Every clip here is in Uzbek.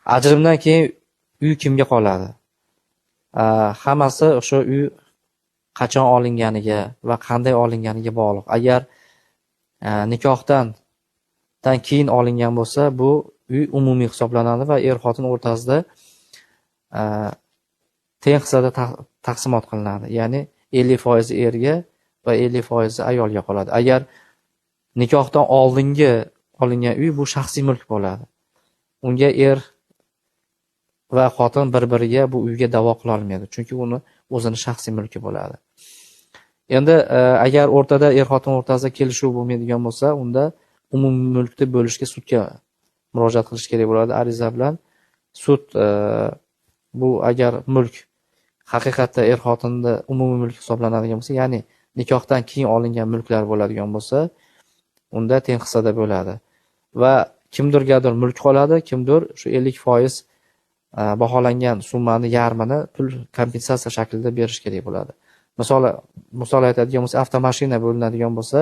Ajrimdan keyin uy kimga qoladi? Hammasi o'sha uy qachon olinganiga va qanday olinganiga bog'liq. Agar nikohdan keyin olingan bo'lsa, bu uy umumiy hisoblanadi va er-xotin o'rtasida teng hissada taqsimot qilinadi. Ya'ni 50% erga va 50% ayolga qoladi. Agar nikohdan oldingi olingan uy, bu shaxsiy mulk bo'ladi. Unga er va xotin bir-biriga bu uyga da'vo qila olmaydi, chunki uni o'zini shaxsiy mulki bo'ladi. Endi agar o'rtada er-xotin o'rtasida kelishuv bo'lmaydigan bo'lsa, unda umumiy mulkni bo'lishga sudga murojaat qilish kerak bo'ladi ariza bilan. Sud bu agar mulk haqiqatda er-xotinni umumiy mulk hisoblanadigan bo'lsa, ya'ni nikohdan keyin olingan mulklar bo'ladigan bo'lsa, unda teng hissada bo'ladi. Va kimdirgadir mulk qoladi, kimdir shu 50% baholangan summani yarmini pul kompensatsiya shaklida berish kerak bo'ladi. Misol aytadigan bo'lsa, avtomashina bo'linadigan bo'lsa,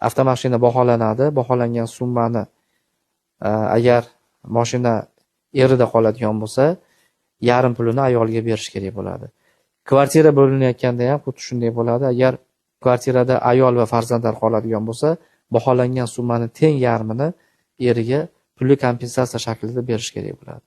avtomashina baholanadi, baholangan summani agar mashina erida qoladigan bo'lsa, yarim pulini ayolga berish kerak bo'ladi. Kvartira bo'linayotganda ham xuddi shunday bo'ladi. Agar kvartirada ayol va farzandlar qoladigan bo'lsa, baholangan summani teng yarmini eriga pulli kompensatsiya shaklida berish kerak bo'ladi.